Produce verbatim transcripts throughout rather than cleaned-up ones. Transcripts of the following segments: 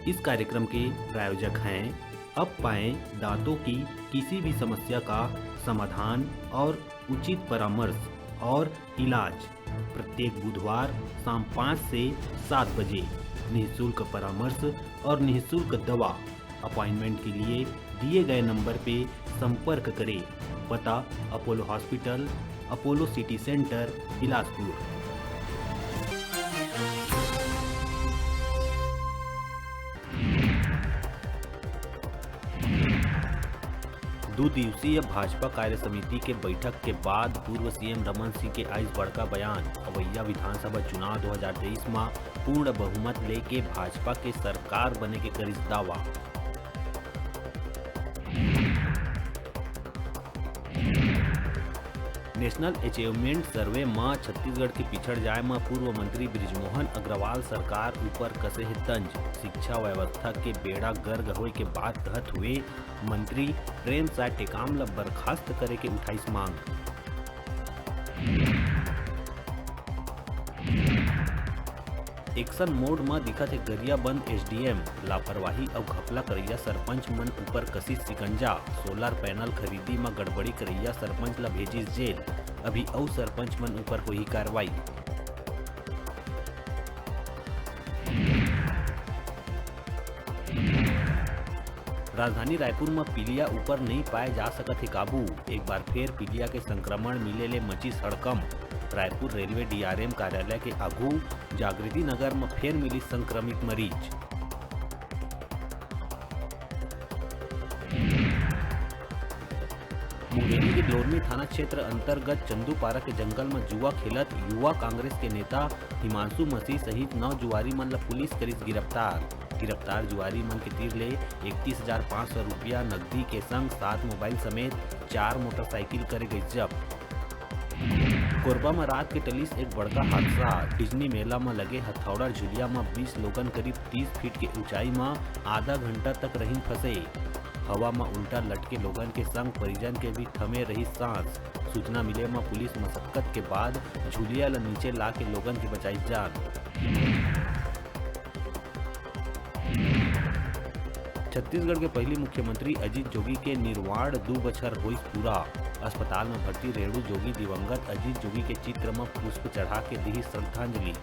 इस कार्यक्रम के प्रायोजक हैं अब पाएं दांतों की किसी भी समस्या का समाधान और उचित परामर्श और इलाज। प्रत्येक बुधवार शाम पाँच से सात बजे निःशुल्क परामर्श और निःशुल्क दवा। अपॉइंटमेंट के लिए दिए गए नंबर पे संपर्क करें। पता: Apollo hospital, Apollo city centre, Bilaspur. दू दिवसीय भाजपा कार्य समिति के बैठक के बाद पूर्व सीएम रमन सिंह के आइस बड़का बयान। अवइया विधानसभा चुनाव दो हज़ार तेईस म पूर्ण बहुमत लेके भाजपा के सरकार बने के करिस दावा। नेशनल अचीवमेंट सर्वे म छत्तीसगढ़ के पिछड़ जाय म पूर्व मंत्री बृजमोहन अग्रवाल सरकार ऊपर कसे हे तंज। शिक्षा व्यवस्था के बेड़ा गर्क होय के बात कहत हुए मंत्री प्रेमसाय टेकाम ल बर्खास्त करे के उठाइस मांग। एक्शन मोड म दिखत हे गरियाबंद एसडीएम। लापरवाही अउ घपला करइया सरपंच मन ऊपर कसिस शिकंजा। सोलर पैनल खरीदी म गड़बड़ी करइया सरपंच ल भेजिस जेल। अभी अउ सरपंच मन ऊपर होही कार्रवाई। राजधानी रायपुर म पीलिया ऊपर नइ पाए जा सकत हे काबू। एक बार फेर पीलिया के संक्रमण मिले ले मचिस हड़कंप। रायपुर रेलवे डीआरएम कार्यालय के आघू जागृति नगर म फेर मिलिस संक्रमित मरीज। मुंगेली के लोरमी थाना क्षेत्र अंतर्गत चंदूपारा के जंगल म जुआ खेलत युवा कांग्रेस के नेता हिमांशु मसीह सहित नौ जुआरी मन ल पुलिस करिस गिरफ्तार। गिरफ्तार जुआरी मन के तीर ले इकतीस हजार पाँच सौ रुपया नकदी के संग सात मोबाइल समेत चार मोटरसाइकिल करे गइस जब्त। कोरबा म रात के टलिस एक बड़का हादसा। डिजनी मेला म लगे हथौड़ा झुलिया म बीस लोगन करीब तीस फीट के ऊंचाई म आधा घंटा तक रहिन फंसे। हवा म उल्टा लटके लोगन के संग परिजन के भी थमे रहिस सांस। सूचना मिले म पुलिस मशक्कत के बाद झुलिया ल नीचे ला के लोगन के बचाइस जान। छत्तीसगढ़ के पहिली मुख्यमंत्री अजीत जोगी के निर्वाण दू बछर होइस पूरा। अस्पताल म भर्ती रेणु जोगी दिवंगत अजीत जोगी के चित्र म पुष्प चढ़ा के दिही श्रद्धांजलि।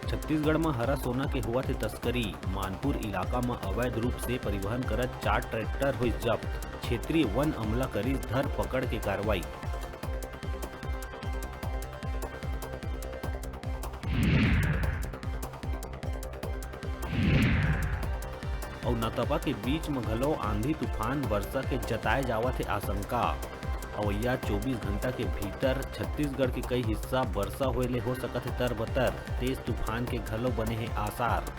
छत्तीसगढ़ म हरा सोना के होवत हे तस्करी। मानपुर इलाका म अवैध रूप से परिवहन करत चार ट्रैक्टर होइस जब्त। क्षेत्रीय वन अमला करिस धर पकड़ के कार्रवाई। अउ नतपा के बीच म घलो आंधी तूफान वर्षा के जताए जावत हे आशंका। अवइया चौबीस घंटा के भीतर छत्तीसगढ़ के कई हिस्सा वर्षा होए ले हो सकत हे तरबतर, तेज तूफान के घलो बने हे आसार।